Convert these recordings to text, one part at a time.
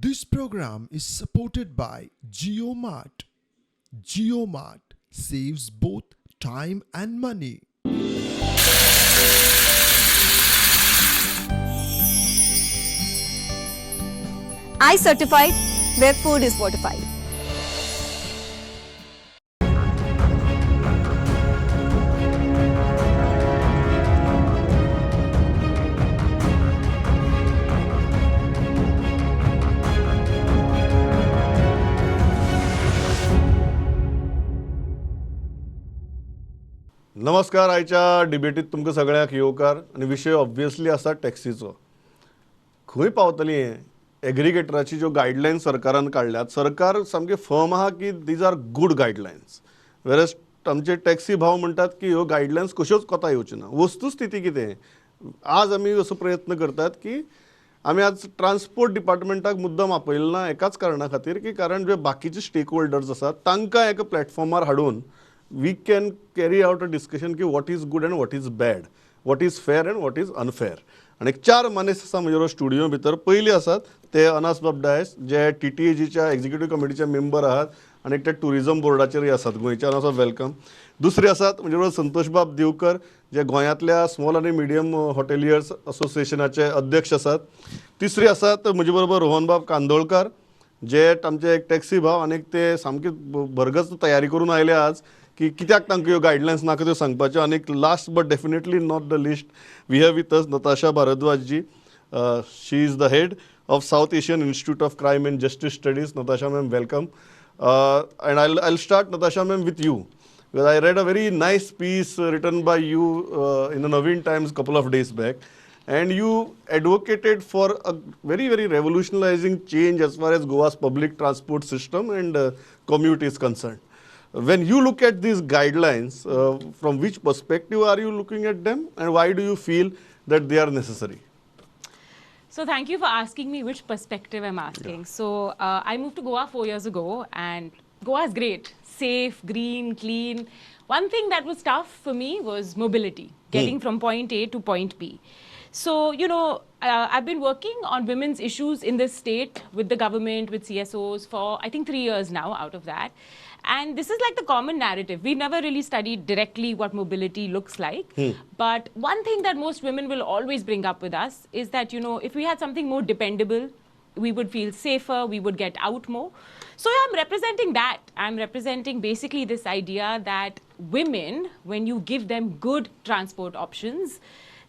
This program is supported by JioMart. JioMart saves both time and money. I certified where food is fortified. नमस्कार. आयच्या डिबेटीत तुमकां सगळ्यांक येवकार आनी विशय ऑब्वियसली आसा टॅक्सीचो. खंय पावतली हें एग्रिगेटराची ज्यो गायडलायन्स सरकारान काडल्यात, सरकार सामकें फर्म आहा की these are good guidelines, whereas आमचे टॅक्सी भाव म्हणटात की ह्यो गायडलायन्स कश्योच कोता येवच्यो ना. वस्तुस्थिती कितें, आज आमी असो प्रयत्न करतात की आमी आज ट्रान्सपोर्ट डिपार्टमेंटाक मुद्दम आपयलें ना एकाच कारणा खातीर की कारण जे बाकीचे स्टेक होल्डर्स आसात तांकां एका प्लॅटफॉर्मार हाडून we can carry out a discussion की what is good and what is bad, what is fair and what is unfair. आनी चार मनीस आसा म्हज्या स्टुडियो भितर. पयली आसात ते अनास बाब डायस, जे टीटीएजीच्या एग्जिक्युटीव कमिटीचे मेंबर आहात आनी ते टुरिझम बोर्डाचेरय आसात गोंयच्या. अनास बाब, welcome. दुसरे आसात म्हणजे बरोबर संतोष बाब दिवकर, जे गोंयांतल्या स्मॉल आनी मिडियम हॉटेलियर्स असोसिएशनाचे अध्यक्ष आसात. तिसरे आसात म्हजे बरोबर रोहन बाब कांदोळकार, जे आमचे एक टॅक्सी भाव आनी ते सामकी भरगच तयारी करून आयले आज की कित्याक तांकां ह्यो गायडलायन्स नाका त्यो सांगपाच्यो. आनी last but definitely not the least, we have with us Natasha Bharadwaj ji. She is the head of South Asian Institute of Crime and Justice Studies. Natasha ma'am, welcome. And I start, Natasha ma'am, with you, because I read a very nice piece written by you in the Naveen Times couple of days back, and you advocated for a very, very revolutionizing change as far as Goa's public transport system and commute is concerned. When you look at these guidelines, from which perspective are you looking at them, and why do you feel that they are necessary? So thank you for asking me which perspective I'm asking. Yeah. So I moved to Goa 4 years ago, and Goa is great, safe, green, clean. One thing that was tough for me was mobility, getting from point A to point B. So, you know, I've been working on women's issues in this state with the government, with CSOs for, I think, 3 years now out of that. And this is like the common narrative. We've never really studied directly what mobility looks like. But one thing that most women will always bring up with us is that, you know, if we had something more dependable, we would feel safer, we would get out more. So yeah, I'm representing that. I'm representing basically this idea that women, when you give them good transport options,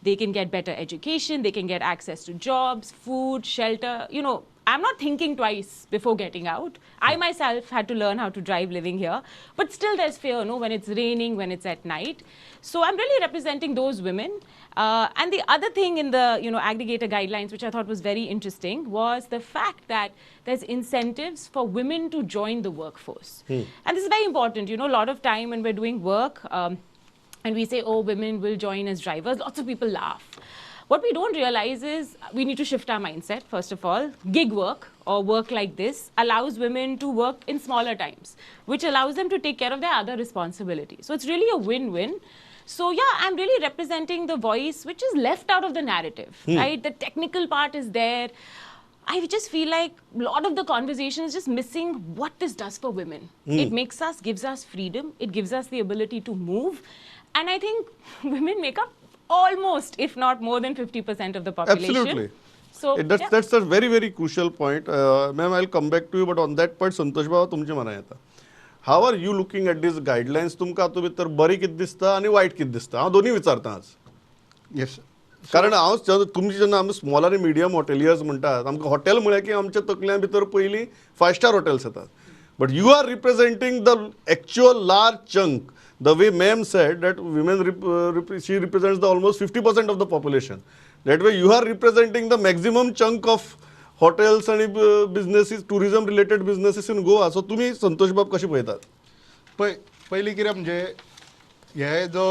they can get better education, they can get access to jobs, food, shelter. You know, I'm not thinking twice before getting out. I myself had to learn how to drive living here, but still there's fear, you know, when it's raining, when it's at night. So I'm really representing those women. And the other thing in the, you know, aggregator guidelines, which I thought was very interesting, was the fact that there's incentives for women to join the workforce. And this is very important. You know, a lot of time when we're doing work, and we say, oh, women will join as drivers, lots of people laugh. What we don't realize is we need to shift our mindset, first of all. Gig work or work like this allows women to work in smaller times, which allows them to take care of their other responsibilities. So it's really a win-win. So yeah, I'm really representing the voice which is left out of the narrative, right? The technical part is there. I just feel like a lot of the conversation is just missing what this does for women. It makes us, gives us freedom. It gives us the ability to move. And I think women make up almost, if not more than 50% of the population. Absolutely. So, yeah. That's a very, very crucial point. Ma'am, I'll come back to you, but on that point, Santosh Baba, तुमचे मना येता. How are you looking at these guidelines? तुमकां हातूंत भितर बरी कितें दिसता आनी वायट कितें दिसता? हांव दोनूय विचारतां आज. Yes. कारण हांव तुमचे जेन्ना आमी स्मॉल आनी मिडियम हॉटेलियर्स म्हणटात, आमकां हॉटेल म्हळ्यार की आमच्या तकल्यां भितर पयलीं 5 स्टार हॉटेल्स येतात. But you are representing the actual large chunk. The way ma'am said that women, she represents the almost 50% of the population. That way you are representing the maximum chunk of hotels and businesses, tourism related businesses in Goa. So तुम्ही संतोष बाब कशी पळयतात? पयलीं कितें म्हणजे हे जो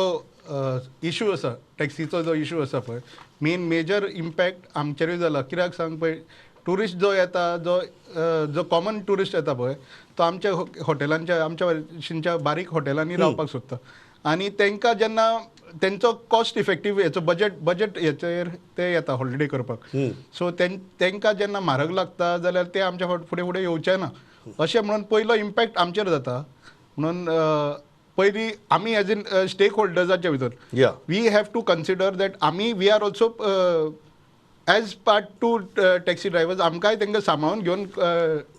issue आसा, टॅक्सीचो जो इशू आसा पळय, मेन मेजर इम्पॅक्ट आमचेरूय जाला. कित्याक सांग पळय, टुरिस्ट जो येता, जो जो कॉमन टुरिस्ट येता पळय, तो आमच्या हॉटेलांच्या, आमच्या भशेनच्या बारीक हॉटेलांनी रावपाक सोदता. आनी तांकां जेन्ना तेंचो कॉस्ट इफेक्टीव हेचो बजट हेचेर ते येता हॉलिडे करपाक. सो तेंकां जेन्ना म्हारग लागता जाल्यार ते आमच्या फुडें फुडें येवचे ना अशें म्हणून पयलो इम्पॅक्ट आमचेर जाता. म्हणून पयलीं आमी एज इन स्टेक होल्डर्साच्या भितर we have to consider that आमी we are also as part to taxi drivers. आमकांय तांकां सांबाळून घेवन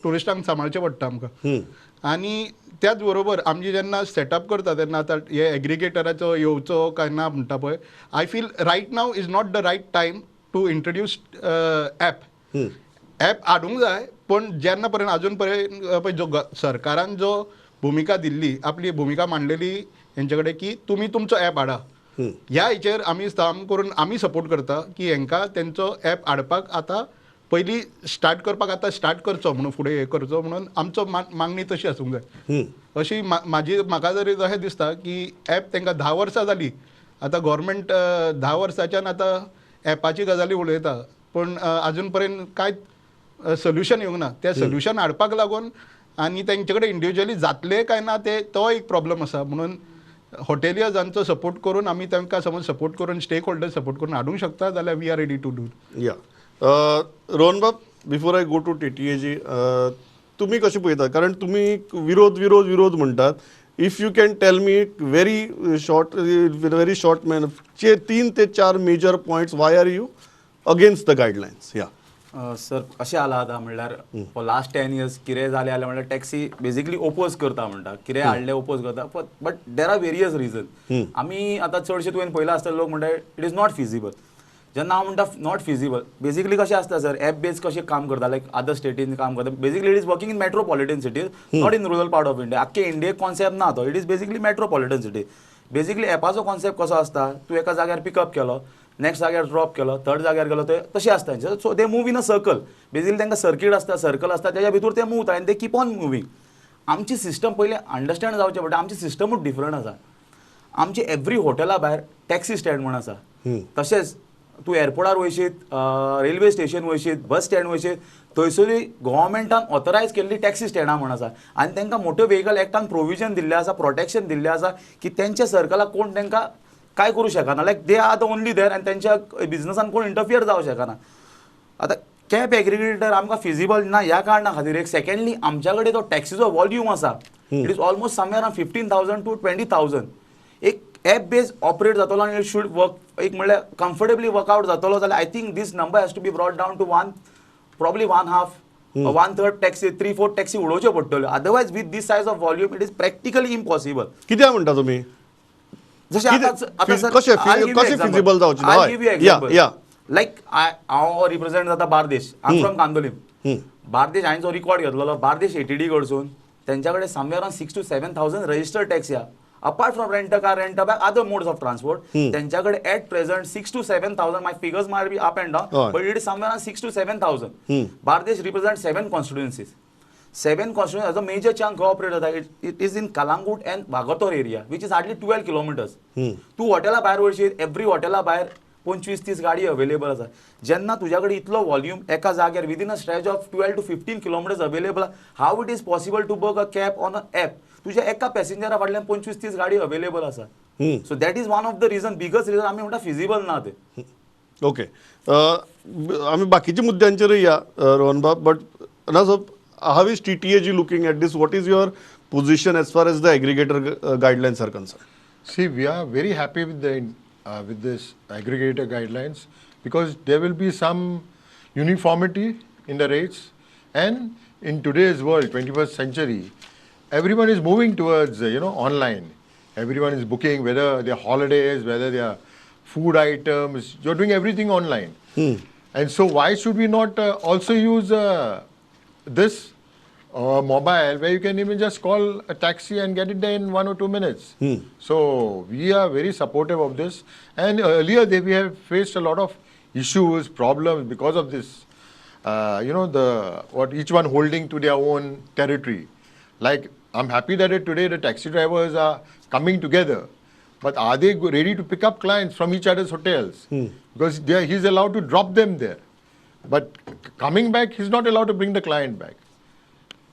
ट्युरिस्टांक सांबाळचें पडटा आमकां. आनी त्याच बरोबर आमची जेन्ना सेटअप करता तेन्ना आतां हे एग्रिगेटराचो येवचो काय ना म्हणटा पळय, I feel right now is not the right time to introduce app. App हाडूंक जाय, पूण जेन्ना पर्यंत अजून पर्यंत पळय जो सरकारान जो भुमिका दिल्ली, आपली भुमिका मांडलेली हेंचे कडेन की तुमी तुमचो ॲप हाडा, ह्या हेचेर आमी काम करून आमी सपोर्ट करता की हेंकां तेंचो ॲप हाडपाक आतां पयलीं स्टार्ट करपाक आतां स्टार्ट करचो म्हणून फुडें हें करचो म्हणून आमचो मागणी तशी आसूंक जाय अशी म्हाजी म्हाका जरी अशें दिसता की ॲप तांकां 10 वर्सां जालीं आतां गोवोरमेंट 10 वर्सांच्यान आतां ॲपाची गजाली उलयता, पूण आजून पर्यंत कांयच सोल्युशन येवंक ना. तें सोल्युशन हाडपाक लागून आनी तेंचे कडेन इंडिविज्युअली जातलें काय ना ते तो एक प्रॉब्लम आसा. म्हणून हॉटेलियर्सांचो सपोर्ट करून आमी तांकां समज सपोर्ट करून स्टेक होल्डर सपोर्ट करून हाडूंक शकता जाल्यार we are ready to do. या रोहन बाब, before I go to TTAG, तुमी कशें पळयतात? कारण तुमी विरोध विरोध विरोध म्हणटात. If you can tell me very short, very short man चे 3 ते 4 major points why are you against the guidelines? या. सर, कशें जाला आतां म्हणल्यार फॉर लास्ट 10 इयर्स कितें जालें जाल्यार म्हणल्यार टॅक्सी बेजिकली ओपोज करता म्हणटा, कितें हाडलें ओपोज करता, but there are various reason. आमी आतां चडशे तुवें पळयलां आसतलें, लोक म्हणटा it is not feasible. जेन्ना हांव म्हणटा not feasible, basically कशें आसता सर, एप बेज कशें काम करता, लायक अदर स्टेटीन काम करता. Basically it is working in metropolitan cities, not in rural part of India. आख्खे इंडियेक कॉन्सेप्ट ना तो, it is basically metropolitan city. Basically एपाचो concept कसो आसता, तूं एका जाग्यार पिकअप केलो, नेक्स्ट जाग्यार ड्रॉप केलो, थर्ड जाग्यार गेलो, ते तशें आसता. So they move in a circle. Basically तांकां सर्कीट आसता, सर्कल आसता, तेज्या भितर ते मूव जाता आनी they keep on moving. आमची सिस्टम पयलीं अंडरस्टँड जावचें पडटा, आमची सिस्टमूच डिफरंट आसा. आमची एवरी हॉटेला भायर टॅक्सी स्टँड म्हूण आसा. तशेंच तूं एअरपोर्टार वयशीत, रेल्वे स्टेशन वयशीत, बस स्टँड वयशीत, थंयसरूय गोवोरमेंटान ऑथरायज केल्ली टॅक्सी स्टँडां म्हूण आसा. आनी तांकां मोटर व्हेकल एक्टान प्रोविजन दिल्लें आसा, प्रोटेक्शन दिल्लें आसा की तेंच्या सर्कलाक कोण तांकां काय करूं शकना. Like they are the only there आनी तेंच्या बिजनसान कोण इंटरफियर जावं शकना. आतां कॅब एग्रिगेटर आमकां फिजिबल ना ह्या कारणा खातीर एक. सेकंडली आमच्या कडेन जो टॅक्सीचो वॉल्यूम आसा, it is almost somewhere around 15,000 to 20,000. एक एप बेज ऑपरेट जातलो आनी it should work, एक म्हणल्यार कम्फर्टेबली वर्कआउट जातलो जाल्यार I think this number has to be brought down to one, probably one half, one third taxi, 3/4 taxi उडोवच्यो पडटल्यो. Otherwise with this size of volume it is practically impossible. कित्याक म्हणटा तुमी? जशें आतां सर, कशें feasible जावचें ना? लायक हांव रिप्रेझेंट जाता Bardez, I am from Candolim. Bardez हांवें जो रिकॉर्ड घेतलेलो बार्देश एटीडी कडसून, तेंच्या कडेन somewhere around 6,000 to 7,000 registered taxi आहा. Apart from rent a car, rent a bike, other modes of transport, तेंच्या कडेन at present 6,000 to 7,000, my figures might be up and down, but it is somewhere around 6,000 to 7,000. Bardez represent 7 constituencies. 7 constituencies, as a major chunk operate जाता, it is in Calangute and Vagator area, which is hardly 12 kilometers. तूं हॉटेला भायर वयशीत, every हॉटेला भायर 25-30 गाडी available आसा. जेन्ना तुज्या कडेन इतलो वॉल्यूम एका जाग्यार within a stretch of 12 to 15 kilometers available, how it is possible to book a cab on a app? तुज्या एका पॅसेंजरा फाटल्यान 25-30 गाडी अवेलेबल आसा. So that is one of the reason, biggest reason आमी म्हणटा फिजिबल ना ते. ओके, आमी बाकीच्या मुद्द्यांचेरूय या रोहन बाब, बट ना so how is TTAG looking at this? What is your position as far as the aggregator guidelines are concerned? See, we are very happy with the with this aggregator guidelines because there will be some uniformity in the rates, and in today's world, 21st century, everyone is moving towards online. Everyone is booking, whether their holidays, whether their food items, you're doing everything online. And so why should we not also use this mobile, where you can even just call a taxi and get it there in 1 or 2 minutes. So we are very supportive of this. And earlier we have faced a lot of issues, problems because of this. What each one holding to their own territory. Like, I'm happy that today the taxi drivers are coming together, but are they ready to pick up clients from each other's hotels? Because he's allowed to drop them there. But coming back, he's not allowed to bring the client back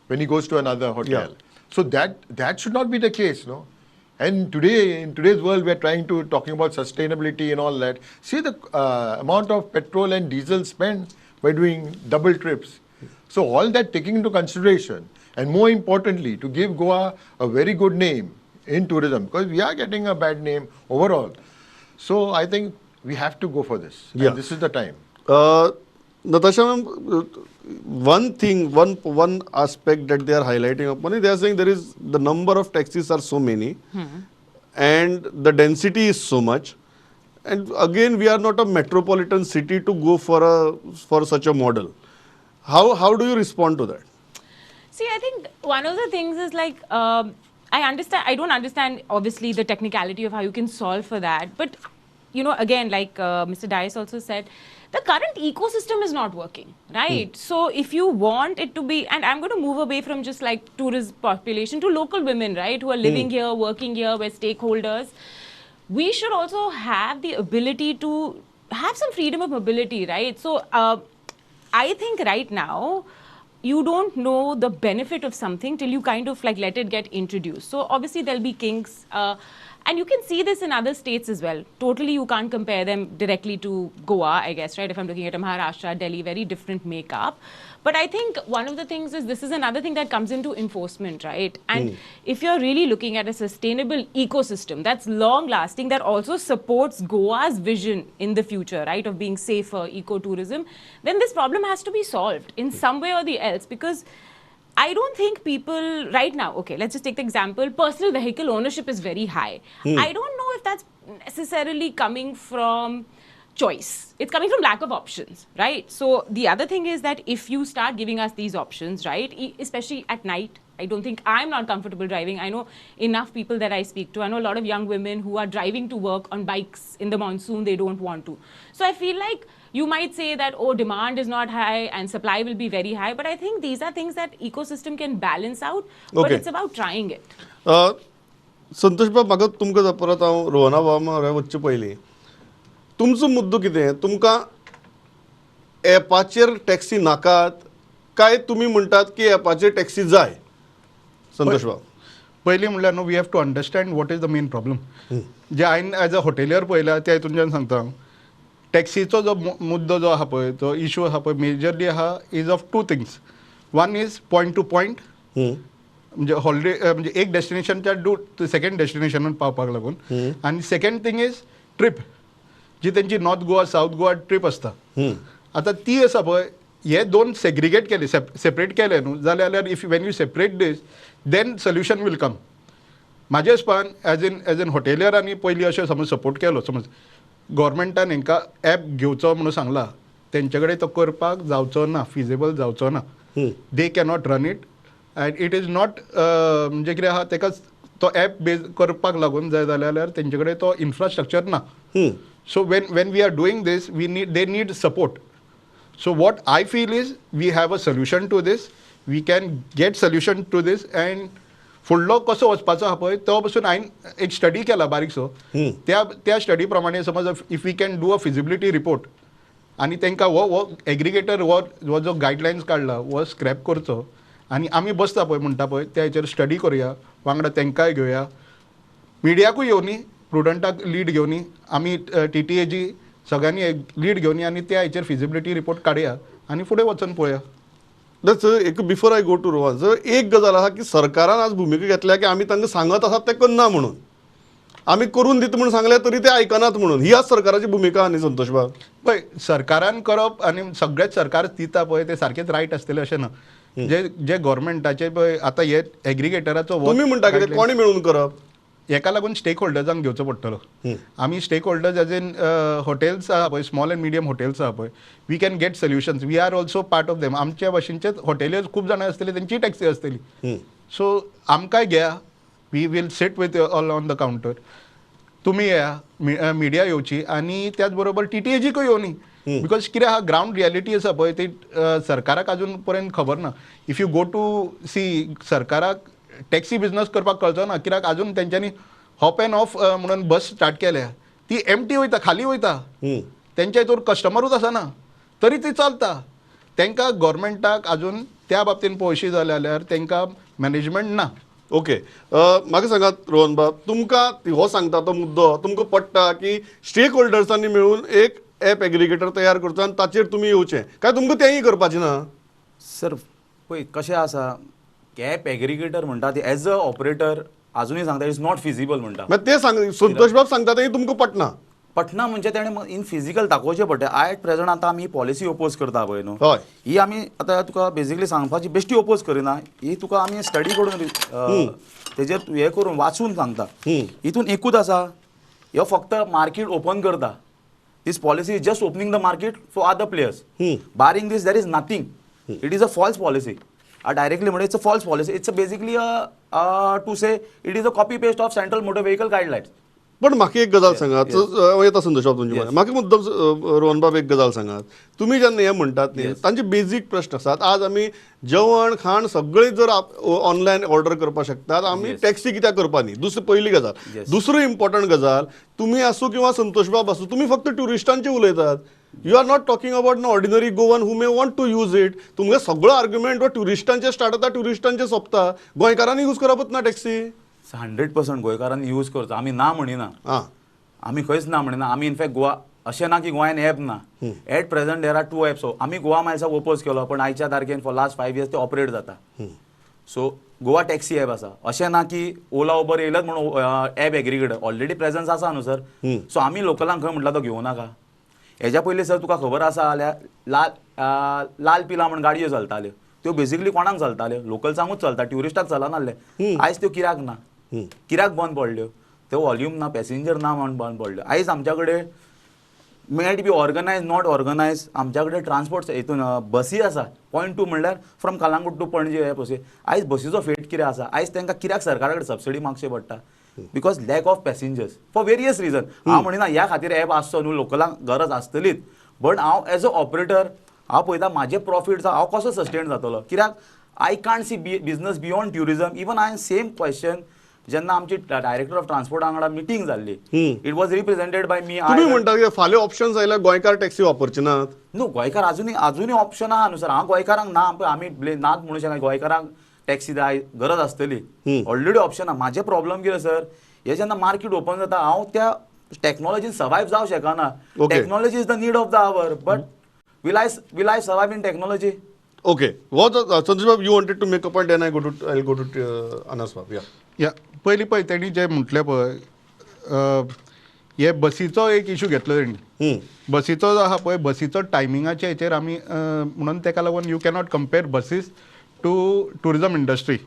when he goes to another hotel. Yeah. So that should not be the case, no? And today, in today's world, we are trying to talking about sustainability and all that. See the amount of petrol and diesel spent by doing double trips. So all that taking into consideration, and more importantly, to give Goa a very good name in tourism, because we are getting a bad name overall. So I think we have to go for this. And this is the time. Natasha ma'am, one thing, one aspect that they are highlighting upon is they are saying there is the number of taxis are so many, and the density is so much, and again we are not a metropolitan city to go for such a model. How do you respond to that? See, I think one of the things is like, I understand, I don't understand obviously the technicality of how you can solve for that. But, again, like Mr. Dias also said, the current ecosystem is not working, right? So if you want it to be, and I'm going to move away from just like tourist population to local women, right, who are living here, working here, we're stakeholders. We should also have the ability to have some freedom of mobility, right? So I think right now, you don't know the benefit of something till you kind of like let it get introduced. So obviously there'll be kinks, and you can see this in other states as well. Totally, you can't compare them directly to Goa, I guess, right? If I'm looking at a Maharashtra, Delhi, very different makeup. But I think one of the things is this is another thing that comes into enforcement, right? And if you're really looking at a sustainable ecosystem that's long lasting, that also supports Goa's vision in the future, right, of being safer, ecotourism, then this problem has to be solved in some way or the else, because I don't think people right now, okay, let's just take the example, personal vehicle ownership is very high. I don't know if that's necessarily coming from choice. It's coming from lack of options, right? So the other thing is that if you start giving us these options, right, especially at night, I don't think, I'm not comfortable driving. I know enough people that I speak to. I know a lot of young women who are driving to work on bikes in the monsoon. They don't want to. So I feel like you might say that, oh, demand is not high and supply will be very high. But I think these are things that ecosystem can balance out. But it's about trying it. Santosh बाब, म्हाका तुमकां परत हांव रोहना बाबा म्हऱ्या वचचे पयलीं तुमचो मुद्दो कितें? तुमकां एपाचेर टॅक्सी नाकात काय तुमी म्हणटात की एपाचेर टॅक्सी जाय? संतोष बाब. पयलीं म्हणल्यार न्हू, we have to understand what is the main problem. जे हांवें एज अ हॉटेलियर पळयला त्या हितूनच्यान सांगता हांव. टॅक्सीचो जो मुद्दो जो आहा पळय, तो इशू आहा पळय, मेजरली आहा is of two things. One is point to point, म्हणजे हॉलिडे, म्हणजे एक डेस्टिनेशनच्या टू सेकंड डेस्टिनेशनान पावपाक लागून, आनी सेकंड थिंग is trip, जी तेंची north Goa, south Goa trip आसता. आतां ती आसा पळय, हे दोन सेग्रिगेट केले, सेपरेट केले न्हू जाल्यार if when you separate this, then solution will come. म्हाज्या हिसपान एज एन हॉटेलियर आनी पयलीं अशें समज सपोर्ट केलो, समज गोवोरमेंटान हांकां एप घेवचो म्हणून सांगला, तेंचे कडेन तो करपाक जावचो ना, फिजेबल जावचो ना. They cannot run it and it is not, म्हणजे कितें आहा, तेका तो एप बेज करपाक लागून जाय जाल्यार तेंचे कडेन तो इन्फ्रास्ट्रक्चर ना. So when we are doing this, we need they need support. So what I feel is we have a solution to this. We can get solution to this and फुडलो कसो वचपाचो आहा पळय, तो पसून हांवें एक स्टडी केला बारीकसो. त्या स्टडी प्रमाणे समज if we can do a feasibility report आनी तांकां हो एग्रिगेटर हो जो गायडलायन्स काडला हो स्क्रॅप करचो आनी आमी बसता पळय म्हणटा पळय त्या हेचेर स्टडी करुया, वांगडा तांकांय घेवया, मिडियाकूय येवनी, प्रुडंटाक लीड घेवनी, आमी टीटीएजी सगळ्यांनी एक लीड घेवनी आनी त्या हेचेर फिजिबिलिटी रिपोर्ट काडया आनी फुडें वचून पळोवया. That's एक before I go to Rohan sir, एक गजाल आहा की सरकारान आज भुमिका घेतल्या की आमी तांकां सांगत आसात ते करना म्हणून, आमी करून दिता म्हणून सांगलें तरी ते आयकनात म्हणून. ही आज सरकाराची भुमिका न्ही संतोष बाब? पळय, सरकारान करप आनी सगळेच सरकार दिता पळय ते सारकेच रायट आसतले अशें ना. जे जे गोवोरमेंटाचे पळय आतां हे एग्रिगेटराचो तुमी म्हणटा कितें, कोणी मेळून करप? हेका लागून स्टेक होल्डर्सांक घेवचो पडटलो आमी. Stake holders as in hotels आहा पळय, स्मॉल अँड मिडियम हॉटेल्स आहा पळय, we can get solutions. We are also part of them. आमच्या भाशेनचेच हॉटेलर्स खूब जाणां आसतली, तेंचीय टॅक्सी आसतली. सो आमकांय घेया, we will sit with all on the counter. तुमी येया, मिडिया येवची आनी त्याच बरोबर टीटीएजीकूय येवनी, because कितें आहा, ग्रावंड रियलिटी आसा पळय ती सरकाराक अजून पर्यंत खबर ना. If you go to see, सरकाराक टॅक्सी बिजनस करपाक कळचो ना, कित्याक अजून तेंच्यांनी हॉप अँड ऑफ म्हणून बस स्टार्ट केल्या, ती एमटी वयता, खाली वयता, तेंच्या हितूर कस्टमरूच आसना तरी ती चलता. तांकां गोवोरमेंटाक अजून त्या बाबतीन पळोवशी जालें जाल्यार तांकां मॅनेजमेंट ना. ओके, म्हाका सांगात रोहन बाब, तुमकां हो सांगता तो मुद्दो तुमकां पडटा की स्टेक होल्डर्सांनी मेळून एक एप एग्रिगेटर तयार करचो आनी ताचेर तुमी येवचें, काय तुमकां तेंय करपाचें ना? सर पळय कशें आसा, कॅब एग्रिगेटर म्हणटा ती एज अ ऑपरेटर अजुनूय सांगता it's not feasible म्हणटा. मागीर ते सांग, संतोष बाब सांगता तें तुमकां पटना? पटना म्हणजे तेणें इन फिजिकल दाखोवचें पडटा. I at present आतां आमी पॉलिसी ओपोज करता पळय न्हू, हय, ही आमी आतां तुका बेजिकली सांगपाची बेश्टी ओपोज करिना, ही तुका आमी स्टडी करून तेजेर हें करून वाचून सांगता. हितून एकूच आसा, ह्यो फक्त मार्केट ओपन करता. This policy is just opening the market for other players. Barring this there is nothing. It is a false policy. Directly म्हणजे it's a false policy. It's a basically to say it is a copy paste of central motor vehicle guidelines. पण म्हाका एक गजाल सांगात, येता संतोष बाब तुमचे, म्हाका मुद्दम रोहन बाब एक गजाल सांगात, तुमी जेन्ना हें म्हणटात न्ही, तांचे बेजीक प्रश्न आसात. आज आमी जेवण खाण सगळें जर ऑनलायन ऑर्डर करपाक शकतात, आमी टॅक्सी कित्याक करपा न्ही? दुसरी पयली गजाल. दुसरी इम्पॉर्टंट गजाल, तुमी आसूं किंवा संतोष बाब आसूं, तुमी फक्त ट्युरिस्टांचे उलयतात. You are not talking about an ordinary Goan who may want to use it. तुमगे सगळो आर्ग्युमेंट हो ट्युरिस्टांचे स्टार्ट जाता, ट्युरिस्टांचे सोंपता. गोंयकारांनी यूज करपच ना टॅक्सी? 100% गोंयकारांनी यूज करचो, आमी ना म्हणिना, आमी खंयच ना म्हणिना. आमी इनफॅक्ट गोवा अशें ना की गोंयान एप ना. At present there are 2 apps. आमी गोवा मायल्साक ओपोज केलो, पण आयच्या तारखेन फॉर लास्ट 5 इयर्स ते ऑपरेट जाता. सो गोवा टॅक्सी एप आसा, अशें ना की ओला उबर येयलच म्हणून एप एग्रिगेटर ऑलरेडी प्रेजन्स आसा न्हू सर. सो आमी लोकलांक खंय म्हटलां तो घेवं नाका. हेज्या पयलीं सर तुका खबर आसा जाल्यार लाल लाल पिला म्हण गाडयो चलताल्यो, त्यो बेजिकली कोणाक चलताल्यो? लोकल्सांकूच चलता, ट्युरिस्टाक चलनासले. आयज त्यो कित्याक ना, कित्याक बंद पडल्यो? त्यो वॉल्यूम ना, पॅसेंजर ना म्हण बंद पडल्यो. आयज आमच्या कडेन may be organise not organise, आमच्या कडेन ट्रान्सपोर्ट हितून बसी आसा. पॉयंट 2 म्हणल्यार फ्रॉम कलांगूट टू पणजे हे बसी. आयज बसीचो फेट कितें आसा? आयज तांकां कित्याक सरकारा कडेन सबसिडी मागची पडटा? Because lack of passengers for various reason. हांव म्हणिना ह्या खातीर एप आसचो न्हू, लोकलांक गरज आसतलीच, बट हांव एज अ ऑपरेटर हांव पळयता म्हाजे प्रॉफीट हांव कसो सस्टेन जातलो. कित्याक I can't see business beyond tourism. Even I same question जेन्ना आमची डायरेक्टर ऑफ ट्रान्सपोर्ट वांगडा मिटींग जाल्ली, it was represented by me. तुमी म्हणटा की फाल्यां ऑप्शन्स आयल्यार गोंयकार टॅक्सी वापरचे नात? न्हू, गोंयकार अजुनूय ऑप्शन आहा न्हू सर. हांव गोंयकारांक ना, आमी नात म्हणूं शकना. गोंयकारांक टॅक्सी जाय, गरज आसतली, ऑलरेडी ऑप्शन आहा. म्हाजें प्रॉब्लम कितें सर, हे जेन्ना मार्केट ओपन जाता हांव त्या टॅक्नोलॉजीन सर्वायव जावं शकना. Technology is the need of the hour, but will I survive in technology? Okay, what Santosh Bab, you wanted to make a point, then I go to Anas Bab. Yeah या पयलीं पळय तेणी जें म्हटलें पळय, हे बसीचो एक इशू घेतलो तेणी. बसीचो जो आहा पळय, बसीचो टायमिंगाच्या हेचेर आमी म्हणून तेका लागून you cannot compare buses to tourism industry.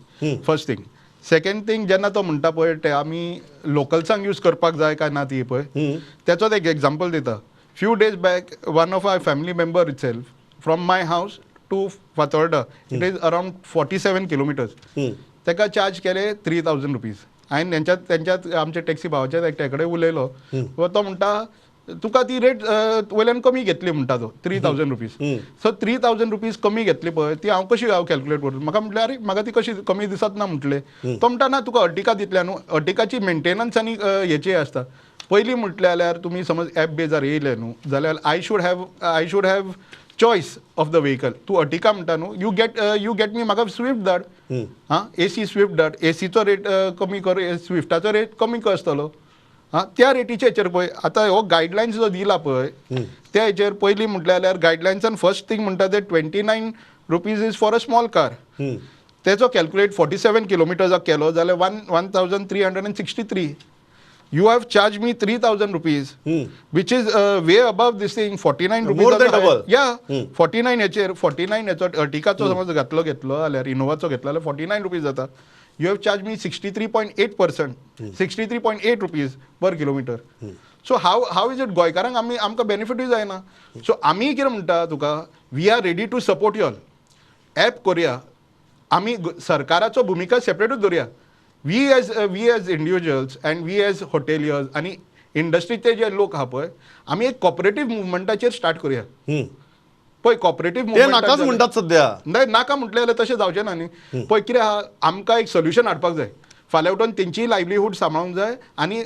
First thing. Second thing, जेन्ना तो म्हणटा पळय ते आमी लोकल्सांक यूज करपाक जाय काय ना ती पळय, तेचोच एक एग्जाम्पल दिता. Few days back one of our family member itself from my house to Fatorda, it is around 47 kilometres, तेका चार्ज केले 3000 रुपीज. हांवें तेंच्यात आमच्या टॅक्सी भावाच्या एकट्या कडेन उलयलो, तो म्हणटा तुका ती रेट वयल्यान कमी घेतली म्हणटा तो 3000 रुपीज. सो 3000 रुपीज कमी घेतली पळय ती हांव कशी हांव कॅल्क्युलेट करूं? म्हाका म्हटलें अरे म्हाका ती कशी कमी दिसत ना म्हटलें. तो म्हणटा ना तुका अर्टिका दितल्या न्हू, अर्टिकाची मेंटेनन्स आनी हेची आसता. पयलीं म्हटलें जाल्यार तुमी समज एप बेजार येयले न्हू जाल्यार I should have choice of the vehicle. तूं अर्टिका म्हणटा न्हू, you get मी म्हाका स्विफ्ट धाड, आं एसी स्विफ्ट धाड, एसीचो रेट कमी कर, स्विफ्टाचो रेट कमी कर आसतलो. आं त्या रेटीच्या हेचेर पळय आतां हो गायडलायन्स जो दिला पळय त्या हेचेर पयलीं म्हटलें जाल्यार गायडलायन्सान फर्स्ट थींग म्हणटा ते 29 rupees is for a small car. तेचो कॅल्क्युलेट 47 किलोमिटर्साक केलो जाल्यार 1363. You have charged me 3000 rupees, which is way above this thing, 49 rupees. More than double. Yeah, 49 हेचेर 49 हेचो अर्टिकाचो समज घातलो घेतलो जाल्यार इनोवाचो घेतलो जाल्यार 49 रुपीज जाता. You have charged me 63.8%, 63.8 rupees per kilometer. So how is it गोंयकारांक आमी आमकां बेनिफिटूय जायना. सो आमी कितें म्हणटा तुका, we are ready to support you all. App करुया आमी, सरकाराचो भुमिका सेपरेटूच दवरुया. We as individuals and we as hoteliers आनी इंडस्ट्रीचे जे लोक आहा पळय, आमी एक कॉपरेटीव मुवमेंटाचेर स्टार्ट करुया. पळय कॉपरेटीव ते नाकाच म्हणटात सध्या. नाही नाका म्हटलें जाल्यार तशें जावचें ना न्ही. पळय कितें आहा, आमकां एक सोल्युशन हाडपाक जाय. फाल्यां उठून तेंचीय लायवलीहूड सांबाळूंक जाय आनी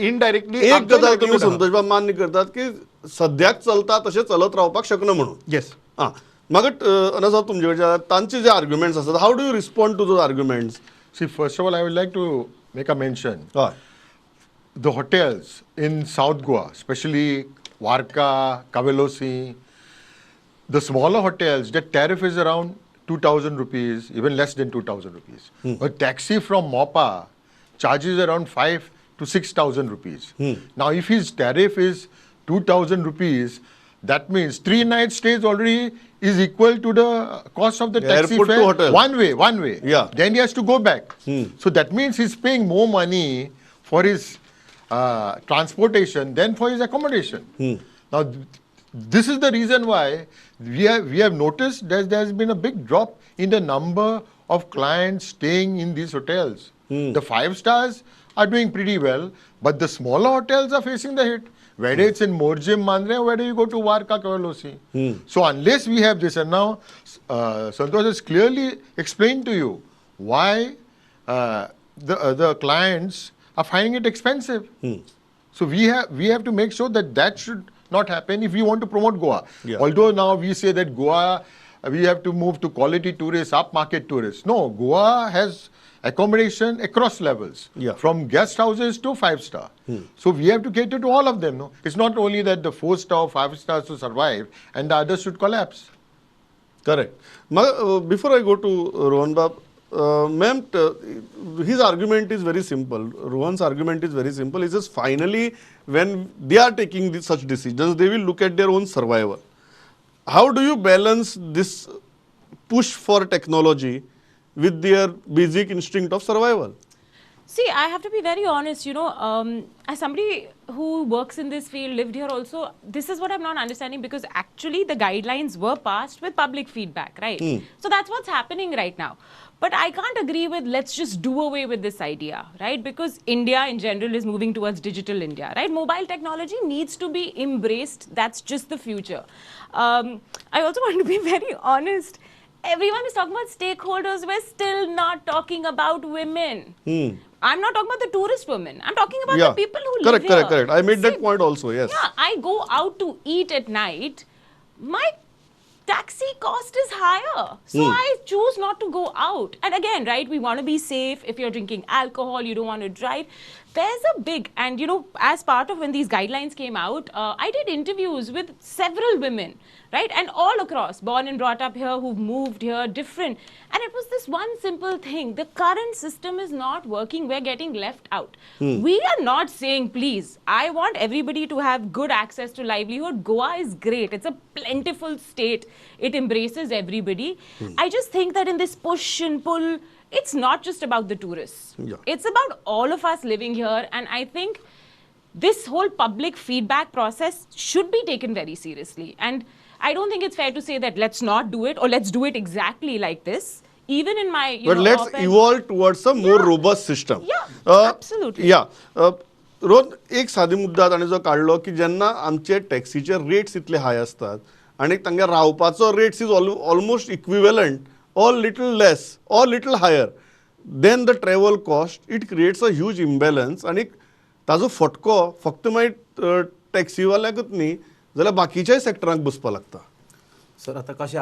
इनडायरेक्टली एक गजाल तुमी संतोष बाब मान्य करतात की सद्याक चलता तशें चलत रावपाक शकना म्हणून. येस. आं, मागीर अनस बाब तुमचे कडच्यान तांचे जे आर्ग्युमेंट्स आसात, how do you respond to those arguments? See, first of all, I would like to make a mention. हय. The hotels in South Goa, especially Varca, Cavelossim, the smaller hotels, the tariff is around 2,000 rupees, even less than 2,000 rupees. A taxi from Mopa charges around 5 to 6,000 rupees. Now, if his tariff is 2,000 rupees, that means 3 night stays already is equal to the cost of the taxi Airport to fare. Hotel. One way, one way. Then he has to go back. So that means he's paying more money for his transportation than for his accommodation. Now, this is the reason why we have noticed that there has been a big drop in the number of clients staying in these hotels. The five stars are doing pretty well, but the smaller hotels are facing the hit. Whether it's in Morjim, Mandrem, or whether you go to Varca, Cavelossim. So unless we have this, and now Santosh has clearly explained to you why the clients are finding it expensive. So we have to make sure that that should not happen if we want to promote Goa. Although now we say that Goa, we have to move to quality tourists, upmarket tourists. No, Goa has accommodation across levels, from guest houses to five star. So we have to cater to all of them. No, it's not only that the four star, five stars to survive and the others should collapse. Correct. Before I go to Rohan Bab, ma'am, his argument is very simple. Rohan's argument is very simple. He says finally, when they are taking such decisions, they will look at their own survival. How do you balance this push for technology with their basic instinct of survival? See, I have to be very honest, as somebody who works in this field, lived here also, this is what I'm not understanding, because actually the guidelines were passed with public feedback, right? So that's what's happening right now. But I can't agree with let's just do away with this idea, right? Because India in general is moving towards digital India, right? Mobile technology needs to be embraced. That's just the future. I also want to be very honest. Everyone is talking about stakeholders. We're still not talking about women. I'm not talking about the tourist women. I'm talking about the people who Correct, live correct, here. Correct. I made that See, point also, yes. Yeah, I go out to eat at night. My taxi cost is higher. So I choose not to go out. And again, right, we want to be safe. If you're drinking alcohol, you don't want to drive. There's a big, and as part of when these guidelines came out, I did interviews with several women, right, and all across, born and brought up here, who've moved here, different. And it was this one simple thing: the current system is not working. We're getting left out. We are not saying, please, I want everybody to have good access to livelihood. Goa is great. It's a plentiful state. It embraces everybody. I just think that in this push and pull, it's not just about the tourists. It's about all of us living here. And I think this whole public feedback process should be taken very seriously. And I don't think it's fair to say that let's not do it or let's do it exactly like this. Even in my, you But know, let's op-ed- evolve towards a more robust system. Yeah, absolutely. या रोहन, एक सादी मुद्दा ताणें जो काडलो की जेन्ना आमचे टॅक्सीचे रेट्स इतले हाय आसतात आनी तांगे रावपाचो rates is almost equivalent or little less or little higher than the travel cost, it creates a huge imbalance आनी ताजो फटको फक्त मागीर टॅक्सीवाल्याकूच न्ही जाल्यार बाकीच्याय सेक्टरांक बसपाक लागता. सर, आतां कशें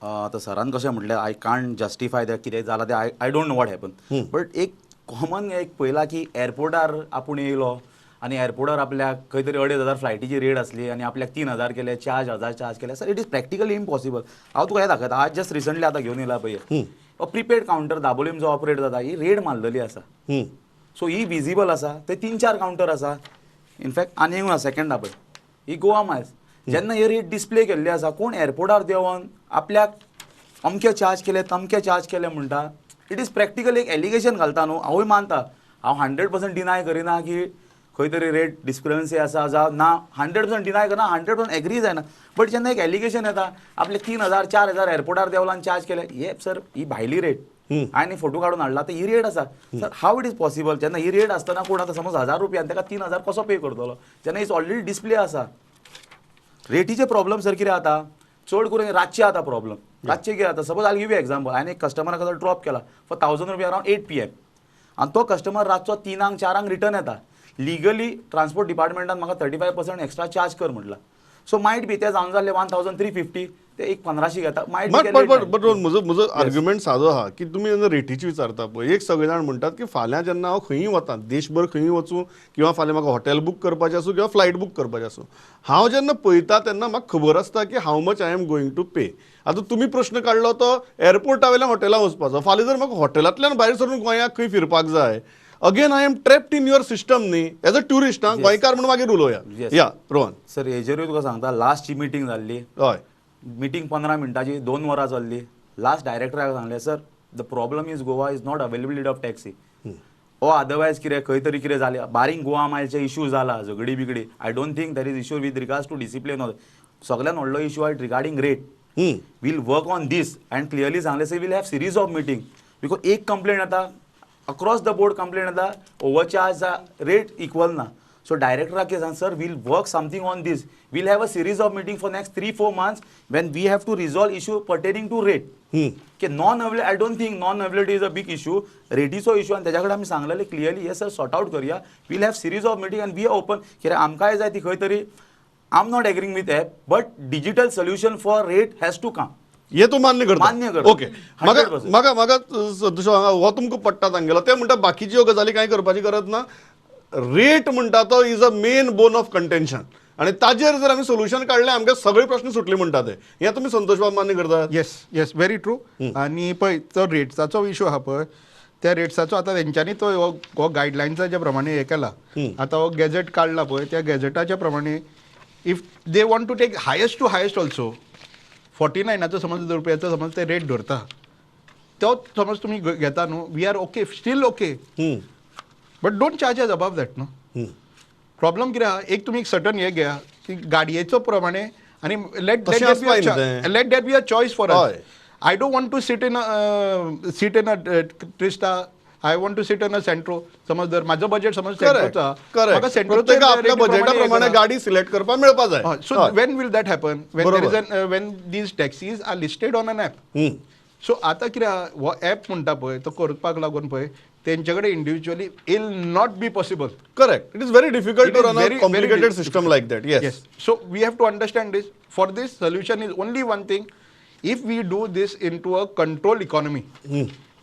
आतां सरान कशें म्हटलें, I can't justify that. कितें जालां तें I don't know what happen, but एक कॉमन एक पळयलां की एअरपोर्टार आपूण येयलो आनी एअरपोर्टार आपल्याक खंय तरी 2500 फ्लायटीची रेट आसली आनी आपल्याक 3000 केले, 4000 चार्ज केले. Sir, it is practically impossible. हांव तुका हें दाखयता. आज जस्ट रिसंटली आतां घेवन येयला पळय, प्रिपेड कावंटर दाबोलीम जो ऑपरेट जाता, ही रेट मारलेली आसा. सो ही विजिबल आसा. ते तीन चार कावंटर आसा. इनफॅक्ट आनी एक आसा सेकंड पळय, ही गोवा मायल्स. जेन्ना ही रेट डिस्प्ले केल्ली आसा, कोण एअरपोर्टार देंवन आपल्याक अमके चार्ज केले, तमके चार्ज केले म्हणटा, it is practical एक एलिगेशन घालता न्हू. हांवूय मानता, हांव 100% डिनाय करिना की खंय तरी रेट डिस्क्रिपन्सी आसा जावं ना. 100% डिनाय करना, 100% एग्री जायना. बट जेन्ना एक एलिगेशन येता आपले 3000 4000 एअरपोर्टार देंवला आनी चार्ज केले, हे सर, ही भायली रेट हांवें फोटो काडून हाडला. आतां ही रेट आसा sir, how it is possible? जेन्ना ही रेट आसतना कोण आतां समज 1000 रुपया आनी ताका 3000 कसो पे करतलो, जेन्ना is already display आसा रेटीचे? प्रॉब्लम सर कितें जाता, चड करून रातचे जाता प्रॉब्लम. रातचे कितें जाता, suppose I give you example, हांवें एक कस्टमराक ड्रॉप केला फॉर 1000 रुपया अरावंड 8 PM आनी तो कस्टमर रातचो 3ांक 4ांक रिटर्न येता. लिगली ट्रान्सपोर्ट डिपार्टमेंटान म्हाका 35% एक्स्ट्रा चार्ज कर म्हटला. सो मायट बी ते जावन जाल्ले 1350. ते एक 1500 घेता. बट बट बट म्हजो म्हजो आर्ग्युमेंट सादो आहा की तुमी जेन्ना रेटीची विचारता पळय, एक सगळे जाण म्हणटात की फाल्यां जेन्ना हांव खंयूय वता, देशभर खंयूय वचूं किंवा फाल्यां म्हाका हॉटेल बूक करपाचें आसूं किंवा फ्लायट बूक करपाचें आसूं, हांव जेन्ना पळयता तेन्ना म्हाका खबर आसता की how much I am going to pay. आतां तुमी प्रश्न काडलो तो एअरपोर्टा वयल्यान हॉटेलां वचपाचो, फाल्यां जर म्हाका हॉटेलांतल्यान भायर सरून गोंयाक खंय फिरपाक जाय, again I am trapped in your system न्ही एज अ ट्युरिस्ट. आं, गोंयकार म्हणून मागीर उलोवया. या रोहन. सर, हेजेरूय तुका सांगता, लास्टची मिटींग जाल्ली. मिटींग 15 मिनटाची 2 वरां चल्ली. लास्ट डायरेक्टराक सांगलें, sir, the problem is Goa is not availability of taxi or otherwise कितें खंय तरी कितें जालें, बारीक गोवा मायलचे इशू जाला, झगडी बिगडी. I don't think there is issue with regards to discipline. सगळ्यान व्हडलो इशू आहा regarding rate. We'll work on this and clearly सांगलें, sir, we'll have series of meeting because एक कंप्लेंट येता, अक्रॉस the board complaint येता, overcharge, rate equal ना. So डायरेक्टराक कितें सांग, sir, we'll work something on this, we'll have a series of meeting for next 3-4 months when we have to resolve issue pertaining to rate. की non avail I don't think non availability is a big issue. रेटीचो issue आनी तेज्या कडेन आमी सांगलेलें clearly, yes sir, sort out करया, we'll have series of meeting and we are open. कित्याक आमकांय जाय ती खंय तरी, I am not agreeing with app, but digital solution for rate has to come. हे तूं मान्य करता? मान्य करता. ओके, म्हाका 100%. म्हाका म्हाका संतोष हो तुमकां पडटा तांगेलो. ते म्हणटा बाकीच्यो गजाली कांय करपाची गरज ना, रेट म्हणटा तो is a main bone of contention आनी ताजेर जर आमी सोल्युशन काडलें आमकां सगळे प्रश्न सुटले म्हणटा ते. हें तुमी संतोष बाब मान्य करतात? Yes yes, very true. आनी पळय, तो रेट्साचो इशू आहा पळय, त्या रेट्साचो आतां तेंच्यांनी तो हो गायडलायन्साच्या प्रमाणे हें केला. आतां हो गॅझेट काडला पळय, त्या गॅझेटाच्या प्रमाणे if they want to take highest to highest also 49 समज रुपयाचो समज ते रेट धरता, तो समज तुमी घेता न्हू, we are okay, still okay, but don't charge us above that न्हू. प्रॉब्लम कितें आहा, एक तुमी एक सर्टन हे घेया की गाडयेचो प्रमाणे आनी let तशें आसपाक न्ही तें. Let that be a choice for us. I don't want to sit in a Trista, I want to sit in a Santro. समज जर म्हाजो बजेट समज सेंट्रोचो आहा, म्हाका सेंट्रोचो प्रत्येका आपल्या बजेटा प्रमाणे गाडी सिलेक्ट करपाक मेळपा जाय. So when will that happen? When there is an when these taxis are listed on an app. So आतां कितें आहा, हो ऍप म्हणटा पळय तो करपाक लागून पळय तेंचे कडेन individually it'll not be possible. Correct, it is very difficult It to is run a very, very complicated difficult. System like that. Yes. Yes. So we have to understand this. For this solution is only one thing. If we do this into a control economy,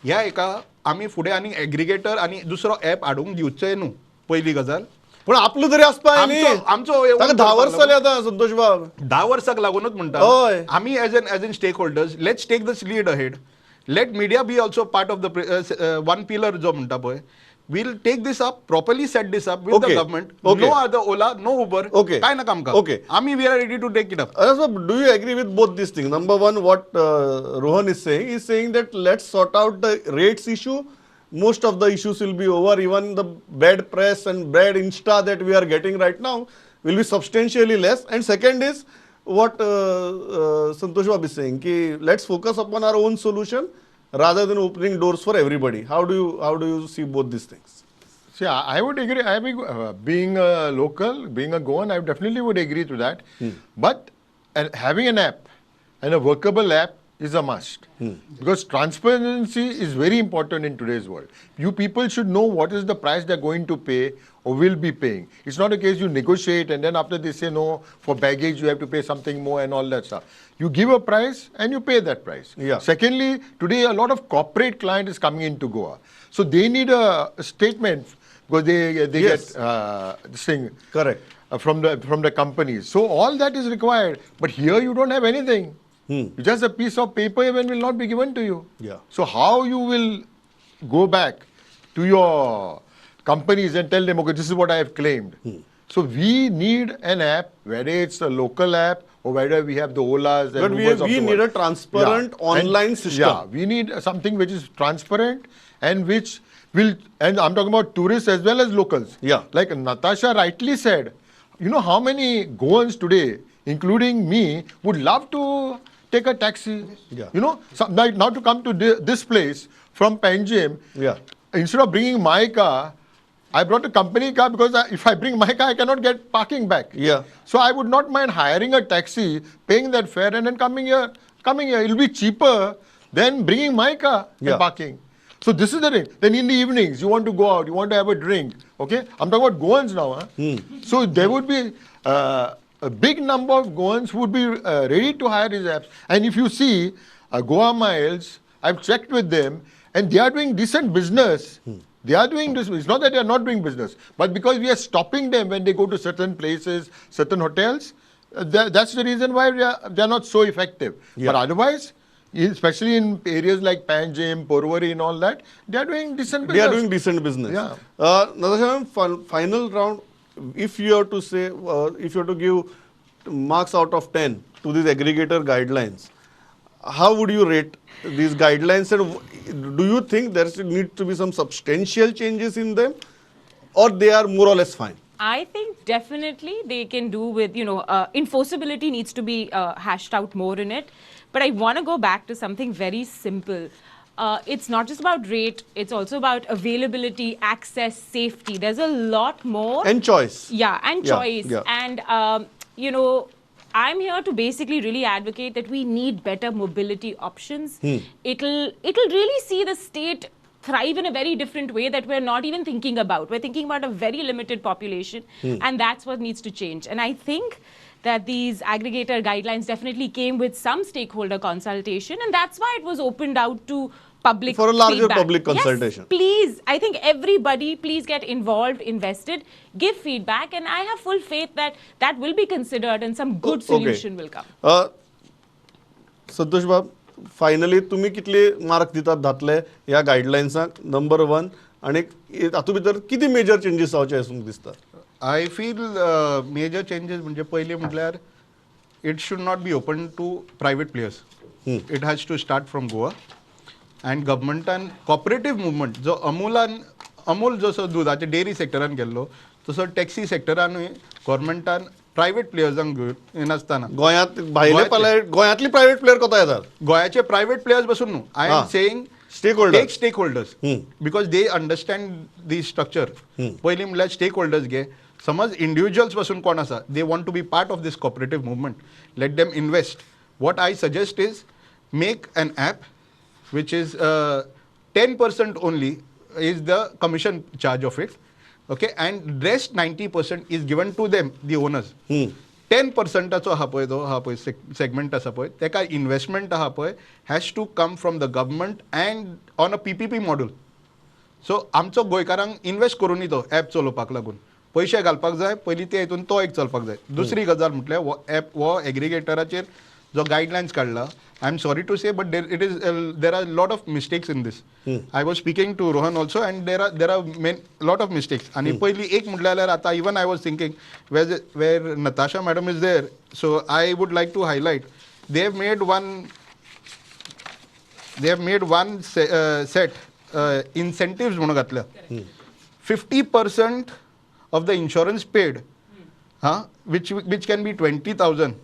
ह्या एका आमी फुडें आनी aggregator आनी दुसरो app हाडूंक दिवचे न्हू, पयली गजाल. पण आपलो तरी आसपा न्ही. आमचो ताका 10 वर्सां जाली आतां संतोष बाब. 10 वर्साक लागूनच म्हणटा आमी as an as an stakeholders, let's take this lead ahead. Let media be also part of the one pillar जो म्हणटा पळय, we'll take this up, properly set this up with the government. No other Ola, no Uber. काय नाका आमकां. आमी we are ready to take it up. So do you agree with both these things? Number one, what Rohan is saying, is saying that let's sort out the rates issue. Most of the issues will be over. Even the bad press and bad insta that we are getting right now will be substantially less. And second is what Santosh Babu is saying, ki let's focus upon our own solution rather than opening doors for everybody. How do you see both these things? See, I would agree. I mean, being a local, being a Goan, I definitely would agree to that. But having an app and a workable app is a must. Because transparency is very important in today's world. You people should know what is the price they're going to pay or will be paying. It's not a case you negotiate and then after they say no, for baggage you have to pay something more and all that stuff. You give a price and you pay that price. Yeah. Secondly, today a lot of corporate client is coming into Goa. So they need a statement because they Yes. get this thing. Correct. From the companies. So all that is required. But here you don't have anything. Just a piece of paper even will not be given to you. Yeah. So how you will go back to your companies and tell them, okay, this is what I have claimed. So we need an app, whether it's a local app or whether we have the Olas and But Ubers of we the need world. a transparent online system. Yeah, we need something which is transparent and which will, and I'm talking about tourists as well as locals. Yeah. Like Natasha rightly said, you know how many Goans today, including me, would love to take a taxi. Yeah. You know, some, like now to come to this place from Panjim, Yeah. instead of bringing my car, I brought a company car because if I bring my car, I cannot get parking back. Yeah. So I would not mind hiring a taxi, paying that fare, and then coming here. Coming here, it'll be cheaper than bringing my car Yeah. and parking. So this is the thing. Then in the evenings, you want to go out, you want to have a drink. Okay, I'm talking about Goans now. Huh? So there would be a big number of Goans would be ready to hire these apps. And if you see Goa Miles, I've checked with them, and they are doing decent business. They are doing this. It's not that they are not doing business, but because we are stopping them when they go to certain places, certain hotels, that's the reason why they are not so effective. Yeah. But otherwise, especially in areas like Panjim, Porvorim and all that, they are doing decent business. They are doing decent business. Yeah. Natasha ma'am, final round, if you have to say, if you have to give marks out of 10 to these aggregator guidelines, how would you rate these guidelines, and do you think there need to be some substantial changes in them, or they are more or less fine? I think definitely they can do with, you know, enforceability needs to be hashed out more in it. But I want to go back to something very simple. It's not just about rate, it's also about availability, access, safety. There's a lot more. And choice. Yeah, and choice. Yeah. And, you know, I'm here to basically really advocate that we need better mobility options. It'll really see the state thrive in a very different way that we're not even thinking about. We're thinking about a very limited population, and that's what needs to change. And I think that these aggregator guidelines definitely came with some stakeholder consultation, and that's why it was opened out to public for a larger feedback. Public consultation. Yes, please. I think everybody, please get involved, invested, give feedback, and I have full faith that that will be considered and some good solution will come. Santosh Bab, finally तुम्ही कितले mark दितात धातले ह्या गायडलायन्साक number 1 आणि तातूंत भितर किती major changes जावचे अशें तुमकां दिसता? I feel major changes म्हणजे पयलीं म्हटल्यार it should not be open to private players. It has to start from Goa. And गव्हर्मेंटान कॉपरेटीव मुवमेंट जो अमूलान अमूल जसो दुदाच्या डेअरी सेक्टरान गेल्लो तसो टॅक्सी सेक्टरानूय गव्हर्मेंटान प्रायवेट प्लेयर्सांक घेवन येनासतना गोंयांत भायले गोंयांतली प्रायवेट प्लेयर कोता येतात, गोंयाचे प्रायवेट प्लेयर्स बसून न्हू, I am saying stakeholder, take stakeholders because they understand the structure. पयलीं म्हणल्यार स्टेक होल्डर्स घे, समज इंडिविज्युअल्स पासून कोण आसा, they want to be part of this cooperative movement, let them invest. What I suggest is make an app which is 10% only is the commission charge of it, okay, and rest 90% is given to them, the owners. 10% आचो आहा पळय तो आहा पळय segment आसा पळय तेका investment आहा पळय has to come from the government and on a PPP model. So आमचो गोंयकारांक इन्वेस्ट करूनय तो एप चलोवपाक लागून पयशे घालपाक जाय पयलीं ते हितून तो एक चलपाक जाय. दुसरी गजाल म्हटल्यार हो एप हो एग्रिगेटराचेर जो गायडलायन्स काडला, I am sorry to say but there are lot of mistakes in this. I was speaking to Rohan also and there are main lot of mistakes. आनी पयलीं एक म्हटलें जाल्यार आतां even I was thinking where Natasha madam is there, so I would like to highlight they have made one set incentives म्हणून घातल्या. 50% of the insurance paid, हां, which can be 20,000,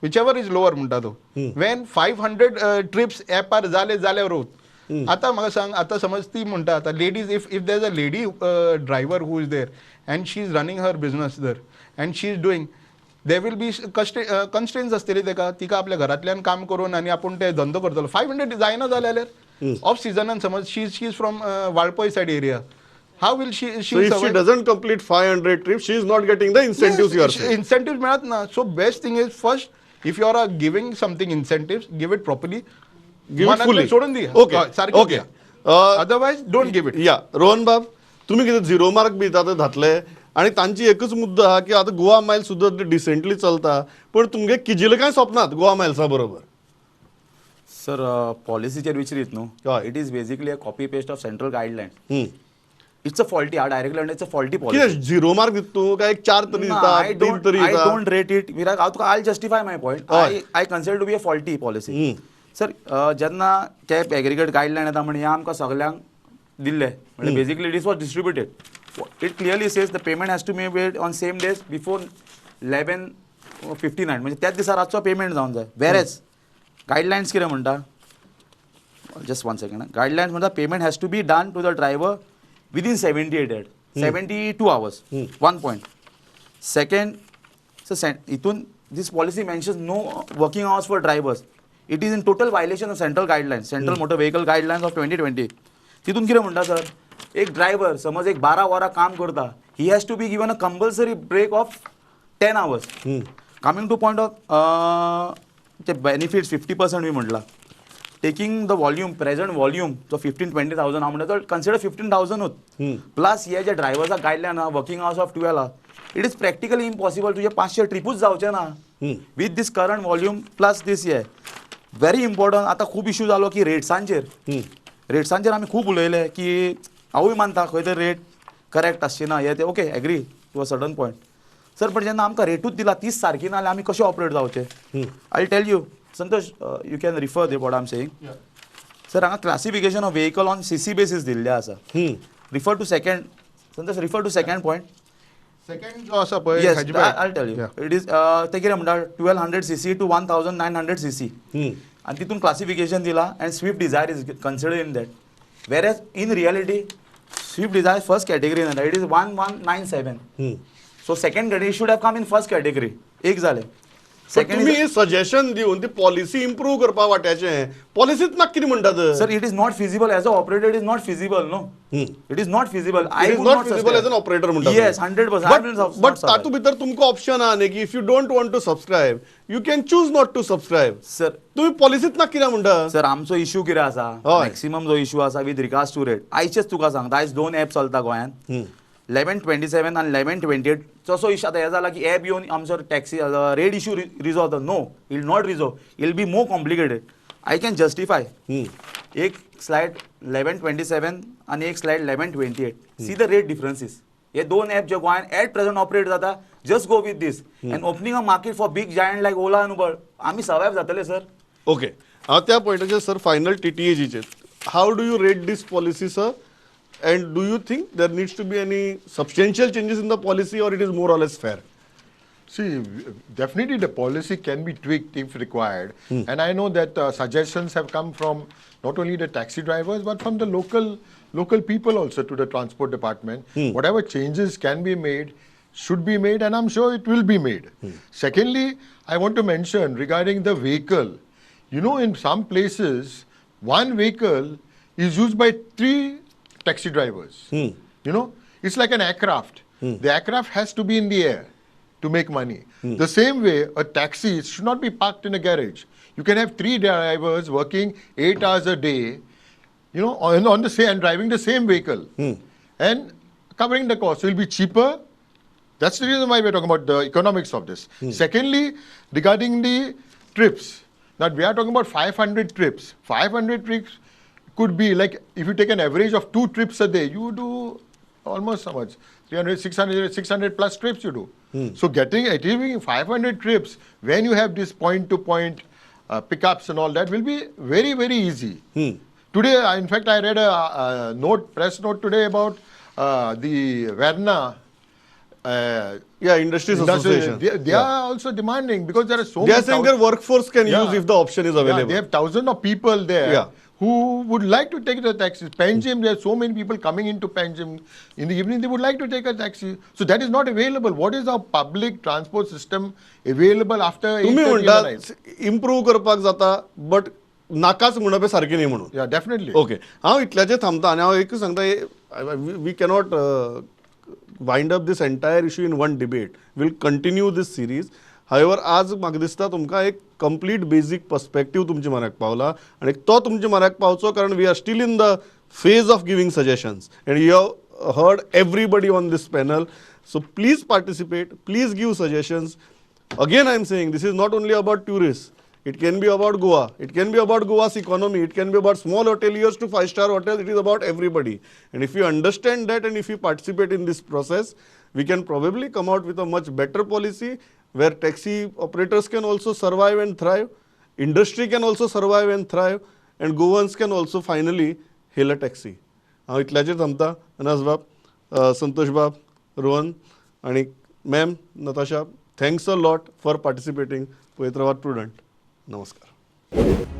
whichever is lower म्हणटा तो, when 500 trips ॲपार जाले जाल्यार रोत. आतां म्हाका सांग, आतां समज ती म्हणटा आतां ladies, if there is a lady driver who is there and she is running her business there and she is doing, there will be constraints आसतली तेका, तिका आपल्या घरांतल्यान काम करून आनी आपूण ते धंदो करतलो. 500 जायना जालें जाल्यार ऑफ सिजनान समज she is from Valpoi side area, how will she So if she doesn't complete 500 trips, she is not getting the incentives you are saying. Incentives मेळत ना. So best thing is first, if you are giving something incentives, give it properly. Give it fully. सोडून दी. Okay. Okay. Otherwise don't give it. Yeah. Rohan बाब, तुम्ही कितें zero mark बी दितात घातले आनी तांची एकच मुद्दो आहा की आतां गोवा मायल सुद्दां डिसेंटली चलता पण तुमगे किजिल कांय सोंपनात गोवा मायल्सा बरोबर. सर, पॉलिसीचेर विचरीत न्हू, it is basically a copy paste of central guideline. It's a faulty, हांव डायरेक्टली म्हणटा it's a faulty policy. कितें झिरो मार्क दिता तूं काय एक 4 तरी दिता, 3 तरी I दिता? Don't rate it. विराग, हांव तुका I justify my point. I consider to be a faulty policy. Sir, जेन्ना कॅब एग्रीगेट गायडलायन येता म्हण हें आमकां सगल्यांक दिल्लें, म्हणल्यार basically this was distributed. It clearly says the payment has to be made on same days before 11:59, म्हणजे त्याच दिसा रातचो पेमेंट जावन जाय. वेरेज गायडलायन्स कितें म्हणटा, जस्ट वन सेकंड, गायडलायन्स म्हणटा payment has to be done to the driver within 72 hours. 1 point. Second, so itun this policy mentions no working hours for drivers. It is in total violation of central guidelines, central motor vehicle guidelines of 2020. तितून कितें म्हणटा sir, एक driver समज एक 12 वरां काम करता, he has to be given a compulsory break of 10 hours. Coming to point of ते बेनिफिट्स, 50% बी म्हटला, taking the volume, present volume जो 15-20 थावजंड हांव म्हणटा, तो कन्सिडर 15,000ूच, प्लस हे जे ड्रायव्हर्साक गायडलायन आहा, working hours of 12 आहा, it is practically impossible. तुजे 500 ट्रिपूच जावचे ना with this current volume plus this. हे व्हेरी इम्पॉर्टंट. आतां खूब इशू जालो की रेट्सांचेर, रेट्सांचेर आमी खूब उलयले की हांवूय मानता खंय तरी रेट करेक्ट आसची ना, हे ते, okay, agree to a certain point, sir, पण जेन्ना आमकां रेटूच दिला तीच सारकी ना जाल्यार आमी कशें ऑपरेट जावचें? I tell you, Santosh, you can refer the what I am saying. Sir, हांगा classification of vehicle on CC basis दिल्लें आसा. Refer to second, Santosh, refer to second point. Second जो आसा पळय, Yes, हाजी भाई. I tell you. Yeah. It is ते कितें म्हणटा, 1200 CC to 1900 CC आनी तितून क्लासिफिकेशन दिला and Swift Dzire is consider in that, whereas in reality Swift Dzire first category येता. It is 1197, so second category should have come in first category. एक जालें. पण तुम्ही सजेशन दिवन ती पॉलिसी इम्प्रूव्ह करपा वाट्याचें, पॉलिसीत ना कितें म्हणटात? Sir, it is not feasible. As a operator, it is not feasible, no. It is not feasible. It is not feasible as an operator म्हणटा. Yes, 100%. But तातूंत भितर तुमकां ऑप्शन आहा न्ही की if you don't want to subscribe, you can choose not to subscribe. Sir, तुम्ही पॉलिसीत ना कितें म्हणटा? सर, आमचो इशू कितें आसा, मॅक्सिमम जो इशू आसा विथ रिगार्ड्स टू रेट, आयचेच तुका सांगता, आयज दोन एप चलता गोंयांत, 1127 आनी 1128. तसो इशू आतां हें जाला की एप येवन आमचो टॅक्सी रेट इशू रिजॉल्व जाता. No, it'll not resolve, it'll be more complicated. I can justify. एक स्लायड 1127 आनी एक slide 1128. See the rate differences. हे दोन एप जे गोंयांत एट प्रेझेंट ऑपरेट जाता, just go with this and opening a market for big giant like Ola and Uber, आमी survive जातले sir. Okay, हांव त्या पॉयंटाचेर सर फायनल टीटीएजीचेर, how do you rate this policy, sir, and do you think there needs to be any substantial changes in the policy or it is more or less fair? See, definitely the policy can be tweaked if required. And I know that suggestions have come from not only the taxi drivers but from the local people also to the transport department. Whatever changes can be made should be made, and I'm sure it will be made. Secondly, I want to mention regarding the vehicle. In some places, one vehicle is used by three taxi drivers. It's like an aircraft. The aircraft has to be in the air to make money. The same way, a taxi should not be parked in a garage. You can have three drivers working 8 hours a day, on the same and driving the same vehicle and covering the cost. It will be cheaper. That's the reason why we're talking about the economics of this. Secondly, regarding the trips, now we are talking about 500 trips. 500 trips could be like, if you take an average of two trips a day, you do almost how much? 300, 600, 600 plus trips you do. So achieving 500 trips when you have this point to point pickups and all that will be very, very easy. Today, in fact, I read a note, press note today about the Verna. Yeah, Industries Association. They are also demanding because there are so They are many saying their workforce can use if the option is available. Yeah, they have thousands of people there who would like to take the taxis. Panjim, there are so many people coming into Panjim. In the evening, they would like to take a taxi. So that is not available. What is our public transport system available after 8:30 तुम्ही in the म्हणता night? Improve करपाक जाता, but नाकाच म्हणप हें सारकें न्ही म्हणून. Yeah, definitely. Okay, हांव इतल्याचेर थांबता आनी हांव एकूच सांगता, we cannot wind up this entire issue in one debate. We'll continue this series. However, आज म्हाका दिसता तुमकां एक कंप्लीट बेजीक पर्सपेक्टीव तुमच्या म्हऱ्याक पावला आनी तो तुमच्या म्हऱ्याक पावचो, कारण we are still in the phase of giving suggestions and you have heard everybody on this panel, so please participate, please give suggestions. Again, I am saying, this is not only about tourists. It can be about Goa, it can be about Goa's economy, it can be about small hoteliers to five star hotels. It is about everybody, and if you understand that and if you participate in this process, we can probably come out with a much better policy where taxi operators can also survive and thrive, industry can also survive and thrive, and Goans can also finally hail a taxi. हांव इतल्याचेर थांबता. अनास बाब, संतोष बाब, रोहन आनी ma'am Natasha, thanks a lot for participating. पळयत रावात prudent. नमस्कार.